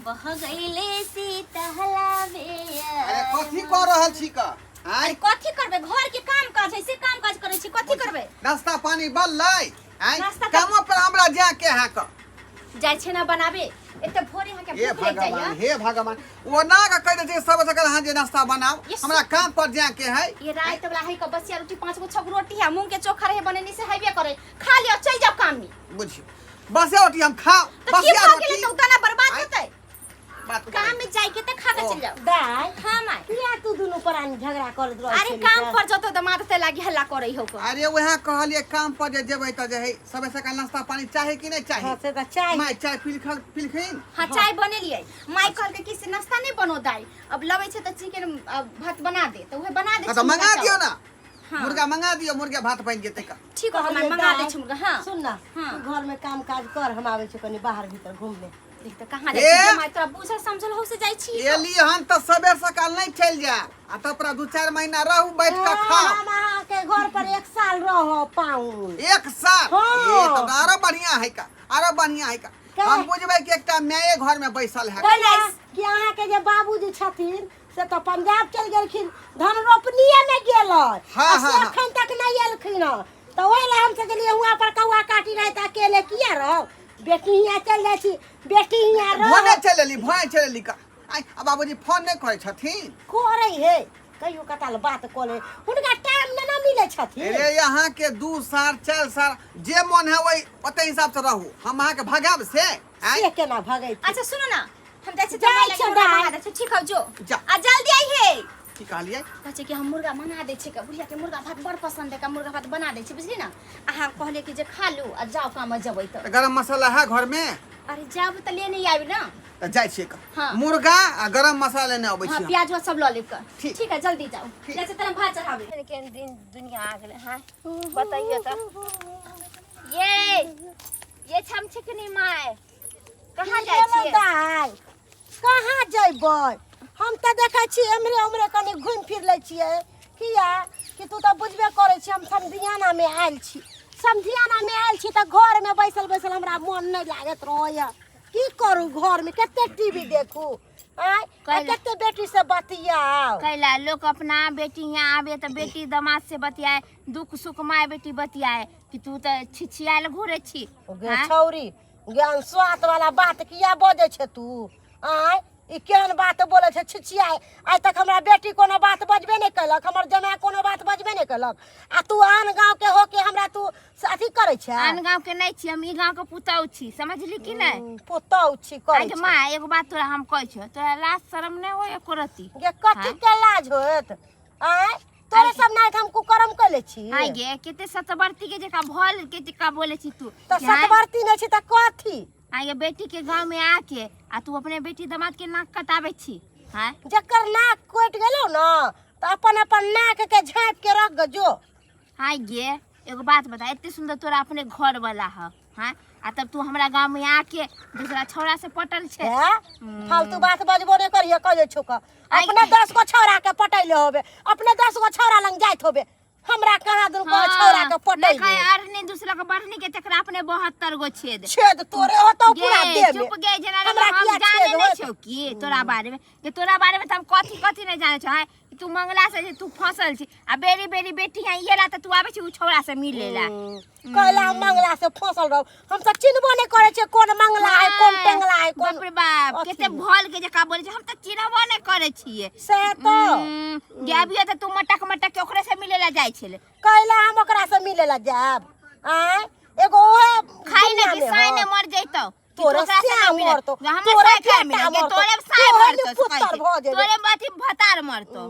बह गईले सीतहला बेया। अरे कथी कऽ रहल छी का आय? अरे कथी करबै, घर के काम काज है से काम काज करै छी, कथी करबै? नाश्ता पानी बनलै? आय नाश्ता कामो पर हमरा जाय के है का। जाइ छै ना बनाबे, एते भोरे अहाँके हे भूख लागि भगवान, जाइया। हे भगवान, ओ ना के कहि दै छै सब सकल अहाँ जे नाश्ता बनाओ, ये हमरा काम पर जाय के है। ये रात वाला है का बसिया रोटी, 5 गो 6 गो रोटी है, मूंग के चोखा रहे बनेनी से हेबे करे, खा लियो चल जाओ काम में। बुझियो बसिया रोटी हम खाओ। तो की बसिया भऽ गेलै रोटी तऽ उतना बर्बाद आय। होतै? बात काम में जाय के तऽ खा के ओ। चल जाओ। दाय, हाँ माय। किया तू दुनू प्राणी झगड़ा करैत रहै अरे छली काम से? पर जतो तऽ मारते लागी हल्ला करै हो को। अरे वएह कहलिए काम पर जे जेबै तऽ जे है सबे सकाल नाश्ता पानी चाही कि नहि चाही? हाँ से तऽ चाही। माय चाय पीलखन पीलखिन? हाँ चाय बनेलियै, माय कहलकै कि से नाश्ता नहि बनो दाई, अब लबै छै तऽ चिकन भात बना दे, तऽ उहे बना दे। हाँ, तऽ मंगा दियौ ना। हाँ। मुर्गा मंगा दियौ, मुर्गा भात बनि जेतै का। ठीक हो माय, कहलियै मंगा दे दाय, छी मुर्गा। हाँ सुन ना, हाँ। तू घर में काम काज कर, हम आबै छी कनी बाहर भीतर घूमले। देख तऽ कहाँ ए! जाइ छी माय, तोरा बुझल समझल हो से जाइ छी। एली हन तऽ सबेर सकाल नहि चलि जायब, आ तब पूरा 2-4 महीना रहू बैठ कऽ खाओ। हम अहाँके घर पर 1 साल रह पाऊँ। 1 साल? हाँ। ए तब तऽ आरो बढ़िया है का, आरो बढ़िया है का। का? हम बुझबै कि एकटा माये घर में बैसल है। कैला कि अहाँके जे बाबूजी छथिन से तऽ पंजाब चलि गेलखिन, धन रोपनिए में गेल हाँ, आ हाँ, से हाँ। एखन तक नहीं एलखिन हँ, तऽ ओहि लए हम सोचलियै हुआँ पर कौआ काटी रहै तऽ अकेले किया रहब, बेटी हियाँ चलि जाइ छी, बेटी हियाँ रह। भने चलि एली, भने चलि एली का। आइ, आ बाबूजी फोन नहि करै छथिन? करै हे, कहियो कताल बात कऽ ले, हुनका टाइम नहि ने मिलै छथिन। अरे यहाँ के 2 साल 4 साल जे मन है वही ओते हिसाब से रहू, हम अहाँ के भगाब से आँय? से केना भगैती? अच्छा सुनो ना, हम जाइ छी जाइ जाइ छियौ छी मुर्गा दाइ। मंगा दै छी। ठीक हौ जो। जा। आ जल्दी आई हे। की कहलियै? कहै छै कि हम मुर्गा मंगा दै छियै, बुढ़िया के मुर्गा भात बड़ पसंद है, मुर्गा भात बना दै छी बुझली ना। अहाँ कहलियै कि जे खा लू आ जाओ काम जेबै तऽ। तऽ गरम मसाला है घर में? अरे जाब तऽ लेने आबि ना। तऽ जाइ छियै का। हाँ। मुर्गा आ गरम मसाला लेने अबै हाँ, छी हम। प्याज उयाज सब लऽ लेब का। ठीक। ठीक है जल्दी जाओ। ठीक। जाइ छी तहन भात चढ़ाबै। केहन दिन दुनिया आ गेलै। हाँ बताइए तऽ ये छम छिकनी माय कहाँ जाइ छियै? दाइ कहाँ जैबै, हम तऽ देखै छी एम्हरे ओम्हरे कनि घुमि फिर लै छियै, किया कि तू तऽ बुझबे करै छी हम समधियानामे आयल छी, समधियानामे आयल छी तऽ घरमे बैसल बैसल हमरा मोन नहि लागैत रहैए, की करू घरमे कते टीवी देखू आँय, आ कते बेटी से बतियाउ। कैला लोक अपना बेटी यहाँ आबे तऽ बेटी दमाद से बतियाए, दुख सुख माय बेटी बतियाए, कि तू तऽ छिछियाल घुरै छी। गे आँय? छौरी, ज्ञान स्वात वाला बात किया बजै छै तू? आँय, ई केहन बात बोलै छै छिछियाइ? आइ तक हमरा बेटी कोनो बात बजबे नहि केलक, हमर जमाय कोनो बात बजबे नहि केलक, आ तू आन गाँव के होके हमरा तू से अथी करै छै? आन गाँव के नहि छी हम, ई गाँव के पुतहु छी, समझली कि नहि? पुतहु छी करै आगे माँ एगो बात तोरा हम कहै छियौ, तोरा लाज शरम नहि होय एको रत्ती? गे कथी के लाज होयत? आँय, तोरे सब नाइत हम कुकर्म कैले छी। आइ गे केते सतबरती के जका भल के जका बोले छी तू। तऽ कि हाँ? सतबरती नहि छी तऽ कथी? आइ गे बेटी के गांव में आके आ तू अपने बेटी दामाद के नाक कटाबै छी। हाँ जकर नाक कटि गेलौ न तऽ अपन अपन नाक के झाँपि के रख ग जो। आइ गे एगो बात बता, एते सुंदर तोरा अपने घर वाला ह, हाँ आ तब तू हमरा गांव में आके दूसरा छौड़ा से पटल छे। हैं? फालतू बात बजबो नहीं करिए, कह छो का अपने 10 गो छौड़ा के पटैले होबे, अपने 10 गो छौड़ा लंग जाइत होबे, हमरा कहाँ दुन को छौड़ा के पटैले। नहीं और नहीं दूसरा के बढ़नी के तकरा अपने 72 गो छेद। छेद तोरे होतो पूरा गे, देह में। चुप गे, जेना हमरा हम किया जाने छेद नहीं होत? छौ की तोरा बारे में, कि तोरा बारे में त हम कथी कथी नहीं जाने छौ। हैं तू मंगला से जे तू फसल छी आ बेरी बेरी बेटी है ये ला त तू आबै छी उ छौड़ा से मिले ला। कहला हम मंगला से फसल रहो, हम सब चिन्हबो नहीं करे छे कोन मंगला है कोन टेंगला है कोन। बाप रे बाप, अथी। केते भल के जका बोले छे, हम त चिन्हबो नहीं करे छिए। से तो। गाबियो त तू मटक मटक के ओकरे से मिले ला जाय छले। कहला हम ओकरा से मिले ला जाब? आय एगो ओहे खाई ना दुनिया कि में साई हो। ने मर जइतो। कि तोरे तोरा से श्याम मिले। मरतो, हमर तोरे साई बेटा मिले, गे मरतो, तोरे साई तोरे मरतो, पुत्र भऽ जेबै। तोरे अथी भतार मरतो।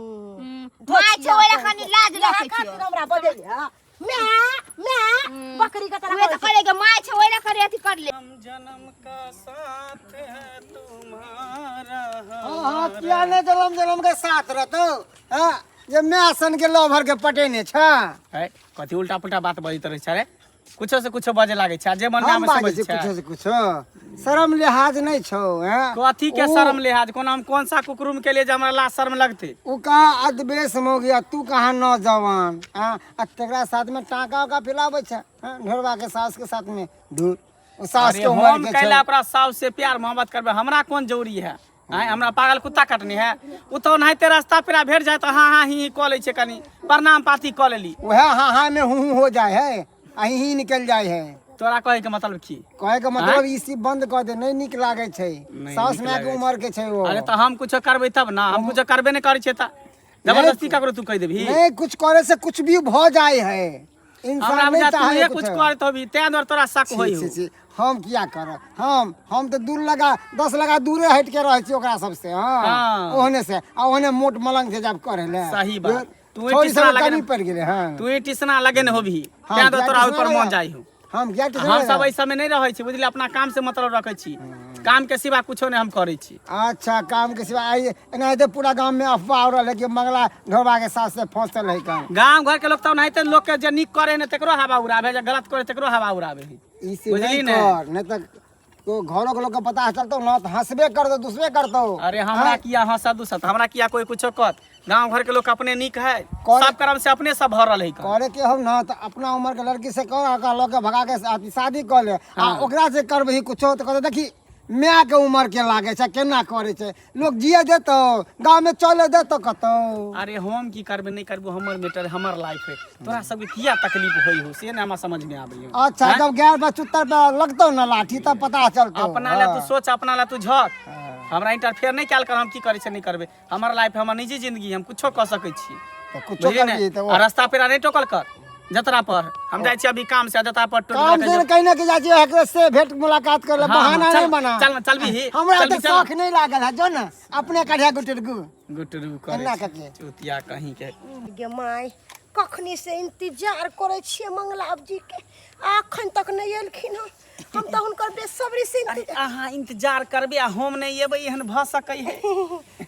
धोतिया माय छौ, ओला पहिर कनी के। लाज इएह रखै खातिर छियौ। हमरा बजैया। म्या, म्या, बकरी के तरह उहे तऽ करै छै। कहलियै गे माय छौ, ओला करी अथी कर ले। हम जन्म का साथ है तुम्हारा। हाँ, हाँ, किया नहीं जलम जलम के साथ रहतो? हाँ, जे my सन के लवर के पटेने छ। है कथी उल्टा पुल्टा बात बजैत रहै छै रे, कुछो से कुछो बजे लागै छै, आ जे मन में हम आबै से बाजै बजै छी छै। कुछो से कुछो, शरम लिहाज नहीं छौ। हैं कथी के शर्म लिहाज? कोना हम कोन सा कुकरूम के लिए जे हमरा लाज शर्म लगतै? उ कहाँ अधबेस हो गया, तू कहाँ नौजवान। हाँ, आ तेकरा साथ में टाका उका पिलाबै छै। हाँ, ढोरबा के सास के साथ में धूर। ओ सास अरे के उम्र हम के कैला छौ। ओकरा साउस से प्यार मोहब्बत करबै, हमरा कोन जरूरी है? आँय, हमरा पागल कुत्ता कटने है? ओ तऽ ओनाहिते रास्ता पेरा भेट जाए तऽ हाँ हाँ ही ही कऽ लै छै, कनि प्रणाम पाती कऽ लेली। वएह हाँ हाँ में हूँ हूँ हो जाए है आ ही ही निकल जाए है। तोरा कहै के मतलब की? कहे के मतलब ई सब बंद कर दे, नहीं नीक लागे छै। नहीं सास नीक माय के लागै छै। उम्र के छै ओ। अरे तऽ हम कुछो करबै तब ना, हम कुछो करबे नहि करै छियै तऽ जबरदस्ती ककरो तू कहि देबही? नहीं, कुछ करे से कुछ भी भ जाए है। इंसान हमरा नहीं बुझा चाहे तूहे कुछ। कुछ करत होबी, तें दुआरे तोरा शक छी, होई छी, हो। छी, हम किया करब? हम तऽ दूर लगा 10 लगा दूरे हटि के रहै छी ओकरा सबसे। हाँ। हाँ। ओहने से आ ओहने मोट मलंग छै जब करे ले। सही बात। तू छोरी टीसना सब लगेने कमी पड़ि गेलै। हाँ, तू टीसना लगेने होबही, हम तें दुआरे किया तोरा टीसना ओहि पर मन लगायब? जाइ हो। हम किया टीसना हम सब लगायब? एहि सबमे नहि रहै छी, बुझलियै? अपना काम से मतलब रखै छी, काम के सिवा कुछो नहि हम करै छी। अच्छा, काम के सिवा। आइ एनाहिते पूरा गाम में अफवाह उड़ल है कि मंगला ढोबा के साथ से फंसल है काम। गांव घर के लोग तऽ ओनाहिते लोग के जे नीक करे ने तकरो हवा उड़ावे, जे गलत करे तकरो हवा उड़ावे है। ई से बुझली नहीं ने? कर, नहीं तो तो घरों के लोग के पता चलतो ना तो हंसबे करतो, दुसबे करतो। अरे हमरा किया हंसा दुसत, हमरा किया कोई कुछो कहत? गांव घर के लोग अपने नीक है, सब कर्म से अपने सब भरल है। करे के हम ना तो अपना उम्र के लड़की से कर, ओकरा लऽ के भगा के अथी शादी कर ले। आ ओकरा से करबही कुछो तो कहते देखी माय के उम्र के लागे छै, केना करे छै लोग, जिए देतो गाँव में, चले देतो कतौ? अरे हम की करबे नहीं करबो, हमर मैटर, हमर लाइफ है, तोरा सबके किया तकलीफ होई हो से ने हमरा समझ में आबै हो। अच्छा, जब गैर बचुत्तर पे लगतौ ना लाठी तब पता चलतौ। अपना ला तू सोच, अपना ला तू झक, हमरा इंटरफेयर नहीं कयल कर। हम की करै छै नहीं करबै, हमर लाइफ, हमर निजी जिंदगी, हम कुछो कऽ सकै छी। तऽ कुछो बुझली ने? करबिही तऽ आ रास्ता पेरा नहीं टोकल कर जतरा पर हम जाइ छी अभी काम से, जतरा पर टोक काम से कहीं ना कहीं जाइ छी, एकरे से भेंट मुलाकात कर ले। हाँ, बहाना चल, नहीं बना। चल, चल भी, हमरा चल तऽ भी, चल। शौक नहीं लागल है, जो ना अपने कढ़िया गुटरगु गुटरू केना करे करके? चुतिया कहीं के। गे माय, कखनी से इंतजार करै छियै मंगलाब जी के, आ अखन तक नहि एलखिन हँ। हम तऽ हुनकर बेसब्री से अरे इंतजार। अहाँ इंतजार करबै आ हम नहि एबै, एहन भऽ सकै है?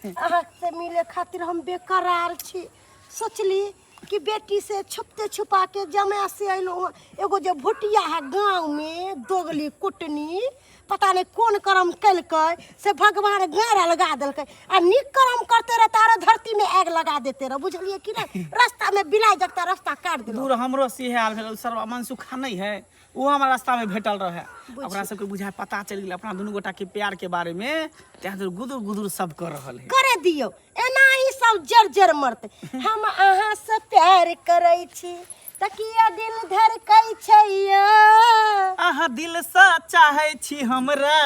अहाँ से मिले खातिर हम बेकरार छी। सोचली कि बेटी से छुपते छुपा के जमा से अयलहुँ हँ। एगो जे भुटिया है गाँव में, दोगली कुटनी, पता नहीं कोन कर्म केलकै से भगवान गारा लगा देलकै। आ नीक कर्म करते रह तारो धरती में आगि लगा देते रह, बुझलियै कि नहीं? रास्ता में बिलाइ जगता रास्ता काट देलक। दूर हमरो से हाल भेल। सर मनसुखा नहीं है, ओ हमरा रास्ता में भेटल रहे, ओकरा सबके बुझाय पता चलि गेल अपना दुनू गोटा के प्यार के बारे में, तें दुआरे गुदुर गुदुर सब कर रहल है। करे दियौ, एना ही सब जर जर मरतै। हम अहाँ से प्यार करै छी तकिया दिल धड़कै छै यौ। अहाँ दिल से चाहै छी हमरा,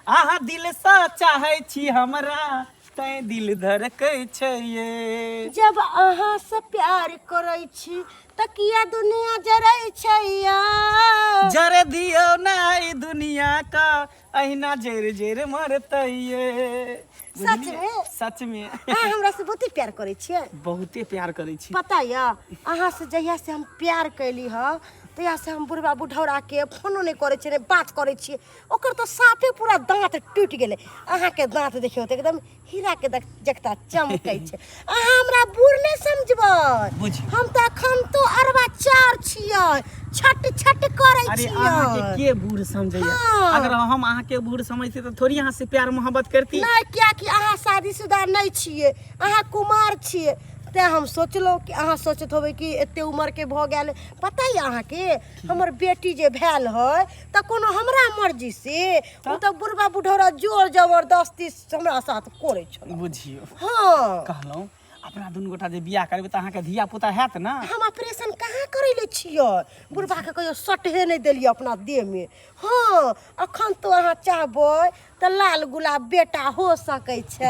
अहाँ दिल से चाहै छी हमरा, तैं दिल धड़कै छै ये। जब अहाँ से प्यार करै छी तकिया दुनिया जरै छै यौ। जर दियौ ना ई दुनिया का, अहिना जर जर मरतै ये। सच में? सच में। अहाँ हमरा से बहुते प्यार करै छियै? बहुते प्यार करै छी। पता यऽ, अहाँ से जहिया से हम प्यार कैली ह तहिया से हम बुढ़बा बुढ़ौरा के फोनो नहि करै छियै, नहि बात करै छियै। ओकर तऽ साफे पूरा दाँत टूटि गेलै। अहाँके दाँत देखियौ तऽ एकदम हीरा के जकता चमकै छै। अहाँ हमरा बूढ़ नहि समझबै। बुझियौ। हम तऽ अखन तो 4.25 छियै, छट छट करै अरे अहाँके छियै। के बूढ़ समझैया? हाँ। अगर हम अहाँके बूढ़ समझती तऽ थोड़ी अहाँ से प्यार मोहब्बत करती। नहि, कियाकि अहाँ शादीशुदा नहि छियै, अहाँ कुमार छियै, तेँ हम सोचलहुँ कि अहाँ सोचैत होबै कि एते उम्रके भऽ गेल। पता यऽ अहाँके, हमर बेटी जे भेल है तऽ कोनो हमरा मर्जी से? ओ तऽ बुढ़बा बुढ़ौरा जोर जबरदस्ती हमरा साथ करै छल। बुझियौ। हाँ। कहलहुँ अपना दुनू गोटा जे बियाह करबै तऽ अहाँके धिया पुता हैत ने? हम ऑपरेशन कहाँ करैले छियै? बुढ़बाके कहियो सटहे नहि देलियै अपना देहमे। हाँ, अखन तो अहाँ चाहबै तऽ लाल गुलाब बेटा हो सकै छै।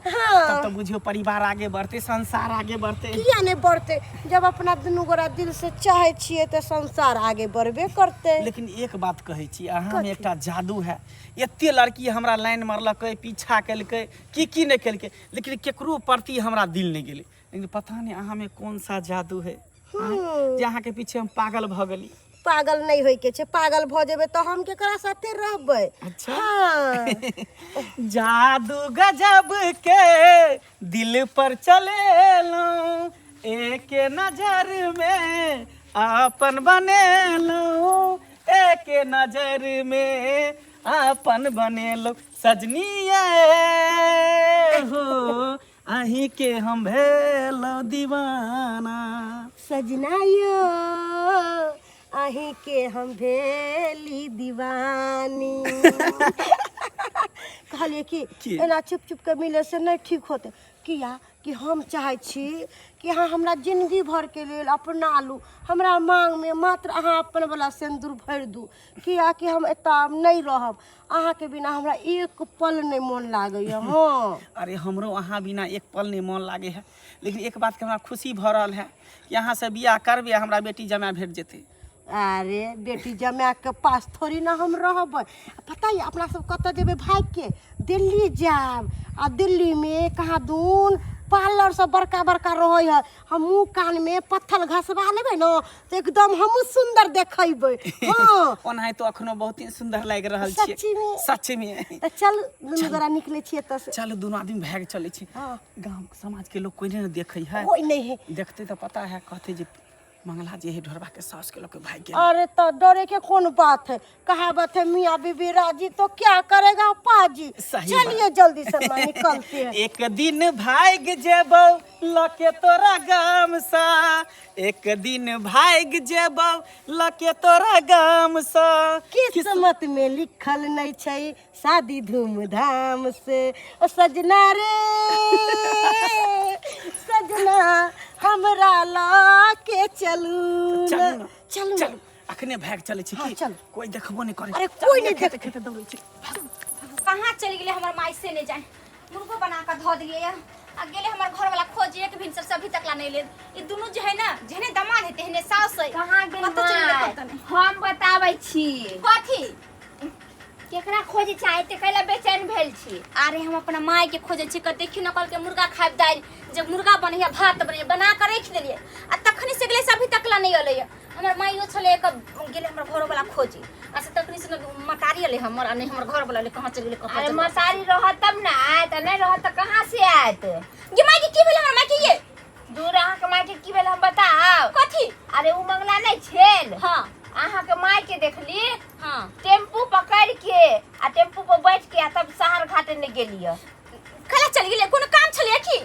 हाँ। तब तऽ बुझियौ परिवार आगे बढ़तै, संसार आगे बढ़तै। किया नहि बढ़तै? जब अपना दुनू गोरा दिल से चाहै छियै तऽ संसार आगे बढ़बे करतै। लेकिन एक बात कहै छी, अहाँमे एकटा जादू है। एते लड़की हमरा लाइन मारलकै, पीछा केलकै, की की नहि केलकै, लेकिन केकरो प्रति हमरा दिल नहि गेलै। लेकिन पता नहि अहाँमे कोन सा जादू है जे अहाँके पीछे हम पागल भऽ गेली। पागल नहि होइके छै। पागल भऽ जेबै तऽ हम केकरा साथे रहबै? अच्छा। हाँ। जादू गजब के दिल पर चलेलहुँ, एक नजर में अपन बनेलहुँ, एक नजर में अपन बनेलहुँ। सजनी हो, अहीं के हम भेलहुँ दीवाना। सजना यो, अहीं के हम भेली दीवानी। कहलिए कि की? एना चुप चुप के मिले से नहीं ठीक होते, किया कि हम चाहै छी कि अहाँ हमरा जिंदगी भर के लेल अपना लू, हमरा मांग में मात्र अहाँ अपन वाला सिंदूर भरि दू, किया कि हम एतऽ आब नहीं रहब, अहाँके बिना हमरा एक पल नहीं मोन लागैया। हाँ अरे हमरो अहाँ बिना एक पल नहीं मन लागे है, लेकिन एक बात के हमरा खुशी भऽ रहल है कि अहाँ से बियाह करबे हमरा बेटी जमाय भेट जेतै। अरे बेटी जमाय के पास थोड़ी ना हम रहबै। पता ये अपना सब कतऽ जेबै भागि के? दिल्ली जायब, आ दिल्ली में कहाँ दून पार्लर सब बड़का बड़का रहै है, हम मुँह कान में पत्थर घसबा लेबै न तऽ एकदम हमहूँ सुन्दर देखेबै। हाँ ओनाहितो अखनो बहुत ही सुन्दर लागि रहल छियै। सच्ची में? सच्ची में। तऽ चल दुनू गोरा निकलै छियै एतऽ से। चलू दुनू आदमी भागि चलै छी। हाँ। गाँव समाज के लोग कोई नहीं देखै है। कोई नहीं है। देखते तऽ पता है, कहते जे मंगला जे है ढोरबा के सास के लोग भाग गेल। अरे तो डरे के कौन बात है, कहावत है मियाँ बीबी राजी तो क्या करेगा पाजी। सही चलिए बात। जल्दी से माँ निकलते हैं। एक दिन भाग जेबौ लके तोरा गाम सा, एक दिन भाग जेबौ लके तोरा गाम सा, किस्मत में लिखल नहीं छै शादी धूमधाम से, ओ सजना रे सजना हमरा ला के चलू चलू न। ना। चलू ना। चलू अखने भाग चलै छी हाँ, की चलू। कोई देखबो नहीं करे। अरे चलू, कोई नहीं खेते देख- खेते दौड़ै छी। कहाँ चलि गेलै हमर माय से नहि जाने, मुर्गो बना कऽ धऽ देलियै आ गेलै हमर घरवाला खोज एक भिनसर से अभी तक ला नहीं ले। ई दुनू जे है ना, जेहने दमाद है तेहने सास है। कहाँ गेल कतऽ चलि गेलै माय? पता नहि। हम बताबै छी। कथी? केकरा खोजे चाहे ते कैला बेचैन भेल छी? अरे हम अपना माय के खोजे छी, कह देखियो न कहलकै मुर्गा खायब दालि, जब मुर्गा बनैया भात बनैया बना कऽ राखि देलियै आ तखनी से गेलै से अभी तक ला नहीं अलै। हमर माइयो छलै एक गेलै हमर घरोवाला खोजे, आ से तखनी से न मतारी अलै हमर आ नहि हमर घरवाला अलै, कहाँ चलि गेलै कहाँ अरे चलि गेलै। मतारी रहत तब न आयत, आ नहि रहत तऽ कहाँ से आयत? गे माय के की भेल हमर माय के ये? दूर अहाँके माय के की भेल हम बताउ। कथी? अरे उ मंगला नहि छेल। हाँ। अहाँके माय के देखली। हाँ। टेम्पू पकड़ के आ टेम्पू पर बैठ के आ तब शहर घाटे नहि गेलियै। कला चलि गेलै, कोनो काम छलै की?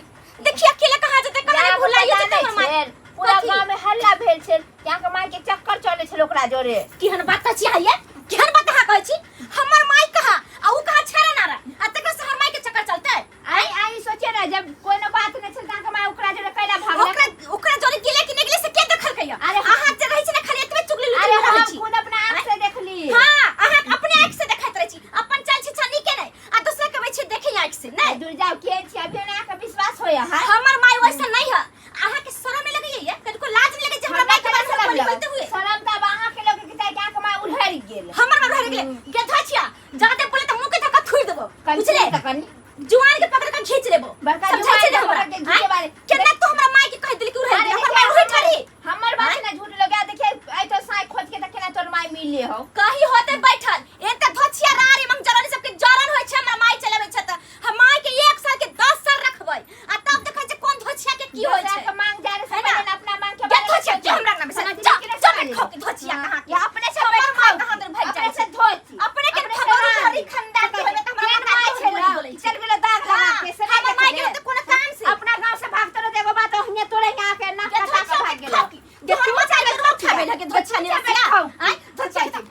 देखिए अकेले कहाँ जेतै, कहाँ जाके भुलाइयो पता जेतै नहि हमर माय। छेल। पूरा कथी? गाँव में हल्ला भेल छेल कि अहाँके माय के चक्कर चलै छल ओकरा जोरे। केहन बात कहै छी अहाँ ये? केहन बात अहाँ कहै छी? हमर माय कहाँ आ उ कहाँ छेड़ा नारा, आ तकर से हमर माय के चक्कर चलतै? आई आई सोचे ना, जब कोई ना बात नहीं छल त अहाँके माय ओकरा जोरे कैला भागलै? ओकरा ओकरा जोरे गेलै कि नहि गेलै से के देखलकै? अरे अहाँ जे रहै छी ने खाली एतबे चुगली अरे लुचुली रहै हम छी। खुद अपना आँख से देखली। हाँ, अहाँ अपने आँख से देखैत रहै छी, अपन चाल छी छनी के नहि आ दोसरा के कहै छी देखै आँख से नहि। दूर जाओ के छी अभी ना अहाँके विश्वास होया है? हमर माय वैसा नहीं है। अहाँ के शरम नहीं लगैया ये? कनिको लाज नहीं लगै छै हमरा माय के बारे में शरम बोली लगै। बोलते हुए? शरम तऽ अब अहाँके लगे के चाही कि अहाँके माय उलहरि गेल। हमर माय उलहरि गेलै। गेधा छिया, जादे बोले तऽ मुँह के धक्का थुरि देबो। कनि बुझले? तऽ कनि। जुआन के पकड़ के खींच लेबो। बड़का समझै जुआन छै ने के हमरा? पकड़ के घीचे आँय? बारे। केना तू हमरा माय के कहि देली कि उलहरि अरे गेलै? हमर देखिए, माय उलहरि ठरी। हमर बात ना झूठ लगा, देखिए आई तो साई खोज के त केना तोर माय मिले हो। कही होते बैठल एक त धोछिया रारी मंग जरनी सबके जरन होय छै, हमरा माय चलाबै छै त हम माय के 1 साल के 10 साल रखबै आ तब देखै छै कोन धोछिया के की होय दोसरा छै। के मांग जा रे है ना? से पहिले अपना मांग के गे बारे में धोछिया सोचो। के हमरा नाम से समझ जा गेली कि जा नहीं खाओ के धोछिया हाँ। कहाँ के? या अपने से हमर बैठ माय खाओ। कहाँ तक भागि अपने जाइ से छै? धोची। अपने के अपने से खबर रानी। हरी खानदान के होबे त हमरा केहन माय माय छै छै बोली ना? बोलै छै। चल गेलो दाग लगा हाँ, के, से नहीं हमर माय के देखले। तऽ कोनो काम से। अपना गांव से भागते रहते एगो बात ओहने तोरे यहाँ के नाक गे कटा के धोछिया भाग के गेलो। खाओ की? गे तू बचा के उठाबे लगे धोछिया ने चुपचाप रसिया। खाओ। आँय, धोछिया के तऽ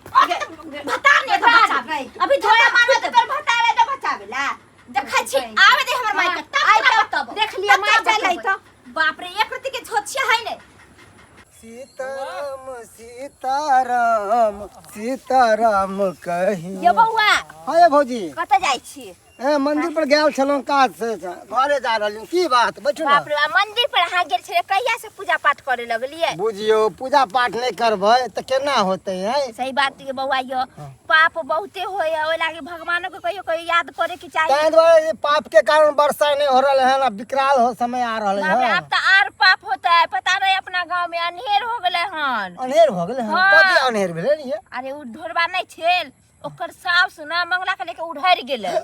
भतार ने तऽ बचाबे। अभी धोया मारबे तो तऽ तोर भतारे तो बचाबेला। देखै छी आवे दे हमर माय के तब आइ तोरा तऽ बतबो। देख लिअ, तब माय तोरा चलै बतबो। बाप रे, एक रत्ती के धोछिया है ने। सीताराम सीताराम सीताराम कही। ये बौआ। हाँ ये भौजी। कतऽ जाइ छी? ए मंदिर पर गेल छलहुँ काज से, घरे जा रहल की बात? बैठू ना। बाप रे बाप, मंदिर पर अहाँ गेल छलियै, कहिया से पूजा पाठ करे लगलियै? बुझियौ पूजा पाठ नहि करबै तऽ केना होतै है? सही बात ये बौआ, यो पाप बहुते होय है, ओहि लागी भगवानो के कहियो कहियो याद करे के चाही। ताहि दुआरे पाप के कारण वर्षा नहीं हो रहल है ना, विकराल हो समय आ रहल बाप रे, है। आब तऽ आर पाप होता है, पता नहीं अपना गांव में अन्हेर हो गेलै हन। अन्हेर हो गेलै हन? हाँ। कथी अन्हेर भेलै रे? अरे उ ढोरबा नहीं छेल, ओकर सास ना मंगला के लेके उधरि गेलै।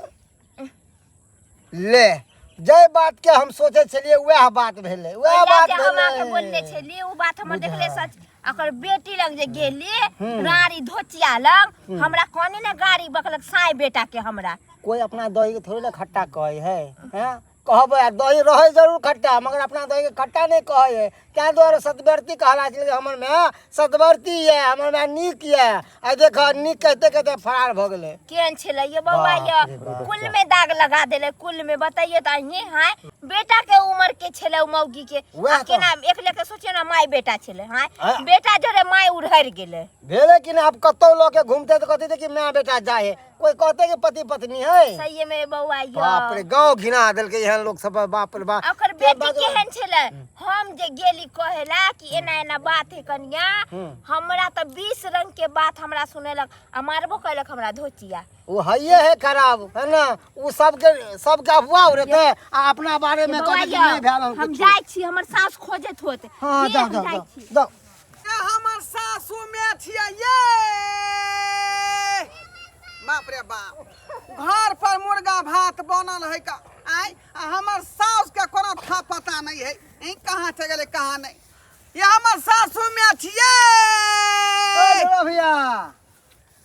ले जय बात के हम सोचे छलियै वएह बात भेलै, वएह ओहिया बात जे हम अहाँके भेलै। बोलने छलियै उ बात हमर देखले सच। ओकर बेटी लग जे गेली रानी धोतिया लग, हमरा कोनी ने गाड़ी बकलक साई बेटा के हमरा। कोई अपना दही के थोड़ी ना खट्टा कहै है, हैं? कहबै आ दही रहै जरूर खट्टा, मगर अपना दहीके खट्टा नहि कहै है, ताहि दुआरे सतबरती कहला छलै। हमर माय सतबरती यऽ, हमर माय नीक यऽ। आइ देख, नीक कहिते कहिते फरार भऽ गेलै। केहन छलै ये बौआ? बाप ये रे बाप। कुल में दाग लगा देले कुल में। बताइए तऽ अहीं हाय, बेटा के उम्र के छलै उ मौगी के। वएह आ तऽ। केना एक लेके सोचियो ना, माय बेटा छलै हाय। आ- बेटा जरे माय उड़हरि गेलै। भेलै कि नहि? आब कतौ लऽ के घूमते तऽ कहते कि माय बेटा जाइ है, कोई कहते कि पति पत्नी है? सही में बौआ ये। बाप रे, गाँव घिना देलकै एहन लोक सब, बाप रे बाप। आ ओकर ते बेटी केहन छलै? हम जे गेली कहेला कि एना एना बात है कनिया, हमरा तऽ 20 रंग के बात हमरा सुनेलक आ मारबो केलक हमरा धोतिया। ओ हइये है खराब है ना, ओ सबके सबके अफवाह उड़ेतै आ अपना बारे में बौआ कहते कि ये, नहि भेल हन हम किछु। जाइ छी, हमर सास खोजैत होत। हाँ। के जाओ। हम जाओ। जाइ जाओ। छी। जाओ। ये हमर सासू में छियै ये। बाप रे बाप, घर पर मुर्गा भात बनल है का आय, आ हमर सास के कोनो था पता नहीं है, ई कहाँ चल गेलै कहाँ नहीं। ये हमर सासू में छियै। ओ बड़ा भैया।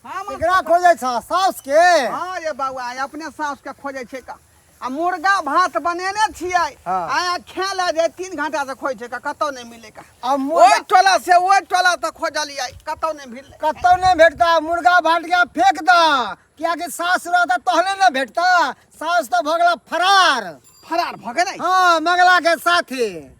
हमर केकरा खोजै छ, साउस के? हाँ रे बौआ, आइ अपने सास के खोजै छै का, आ मुर्गा भात बनेने छियै। हाँ। आया खाय लए जे 3 घंटा से खोजै छै का, कतौ नहि मिलै का। आ मुर्गा ओहि टोला से ओहि टोला तक खोजलियै, कतौ नहि मिललै। कतौ नहि भेटता। मुर्गा भात के फेंक द, कियाकि सास रहता तहने ने भेटता। सास तऽ भऽ गेला फरार। फरार भऽ गेलै? हाँ, मंगला के साथे।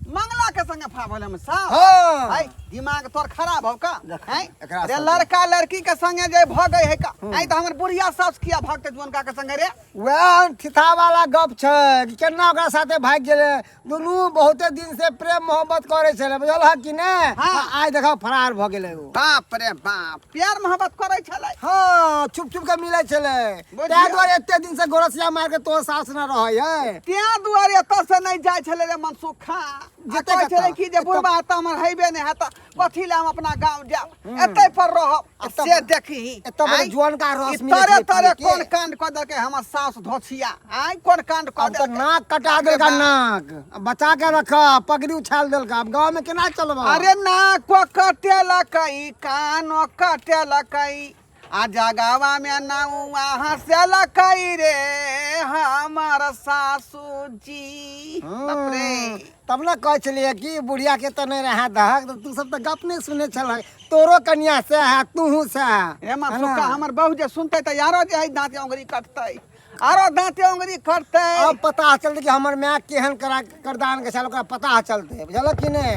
मंगला के संगे फरार भऽ गेलै सास? हाँ। है दिमाग तोर खराब हौ का? हैं? एकरा रे सब- लड़का लड़की के संगे जे भऽ गई है का, आई तऽ हमर बुढ़िया सास किया भगते जुअनका के संगे रे? वएह थिथा वाला गप छै कि केना ओकरा साथे भागि गेलै। दुनू बहुते दिन से प्रेम मोहब्बत करै छलै, बुझल हँ कि नहि? हाँ। आ आइ देखा फरार भऽ गेलै ओ। बाप रे बाप, प्यार मोहब्बत करै छलै? हाँ, छुप छुप के मिलै छलै। बुझियौ। ताहि दुआरे एते दिन से गोरसिया मार के तोहर सास न रहै है। तें दुआरे एतऽ से नहि जाइ छलै रे मनसुखा। आ जेतै कहै छलै कतऽ? कि जे बुढ़बा तऽ हमर हेबे नहि हेतऽ, कथी लए हम अपना गाँव जायब, एतै पर रहब। आ एतऽ से देखही, एतऽ बड़ आँय? जुअनका रस ई मिलै तरे छलै तरे पियै के। कोन कांड कऽ देलकै हमर सास धोछिया, आँय, कोन कांड कऽ अब तऽ देलकै? नाक कटा बाप रे देलका। बाप। नाक अब बचा के रख, पगड़ी उछाल देलका, अब गाँव में केना चलबा? अरे नाको कटेलकै, कानो कटेलकै, आ जगावा में नौआ हंसेलकै रे हमर सासू जी। बाप रे। तब ने कहै छलियै कि बुढ़िया के तऽ नहि रहा दहक, तऽ तू सब तऽ गप नहि सुनै छलह। तोरो कनिया से है, तूहू से है। हे मनसुखा, हमर बहू जे सुनतै तऽ यारो जे है दाँते ओंगरी कटतै, आरो दाँते ओंगरी कटतै। अब पता चलतै कि हमर माय केहन करा करदान के छल, ओकरा पता चलतै, बुझलक कि नहि?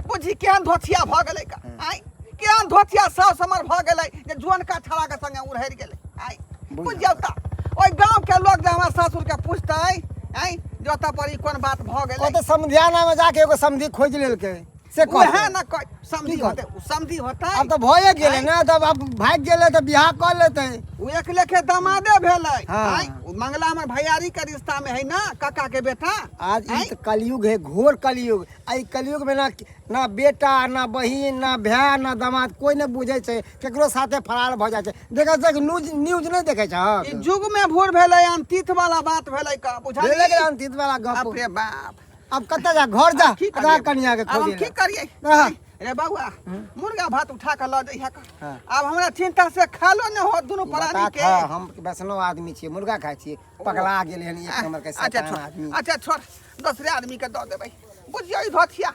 बुझी केहन धोथिया भऽ गेलै का, आँय, केहन धोथिया साउस हमर भऽ गेलै जे जुअनका छड़ाके संगे उड़हरि गेलै। आँय, बुझि जाउ तऽ ओहि गाँवके लोक जे हमर सासुरके पुछतै, आँय, जे ओतऽ पर ई कोन बात भऽ गेलै? ओतऽ समधियाना में जाके एगो समधि खोजि लेलकै से उएह कहतै। ने कह समधि की होतै, ओ समधि होतै। आब तऽ भए गेलै ने, तब आब भागि गेलै तऽ बियाह कऽ लेतै। ओ एक लेखे दमादे भेलै। हाँ। आँय, ओ मंगला हमर भैयारी के रिश्ता में है ना, काका के बेटा। आज ई आँय? तऽ कलयुग है, घोर कलयुग। एहि कलयुग में ना ना बेटा, ना बहिन, ना भाय, ना दामाद, कोई नहि बुझै छै, केकरो साथे फरार भऽ जाइ छै। देखै छै न्यूज, न्यूज नहि देखै ई छहक? युग में भूर भेलै, अंतित वाला बात भेलै का, बुझलियै? भेलै कि अंतित वाला गप? बाप रे बाप। अब कतऽ जा, घर जा। की जा करियै? कनिया के आब हम खोजे की लए। करियै? हाँ। रे बौआ, मुर्गा भात उठा के लऽ जइहे का। हाँ। आब हमरा चिंता से खालो ने हो दुनू बता प्राणी के। खा, हम वैष्णव आदमी छियै, मुर्गा खाइ छियै? पगला गेलै हन एक नंबर के अच्छा शैतान छोड़। आदमी। अच्छा छोड़, दोसरे आदमी के दऽ देबै। बुझियौ ई धोथिया।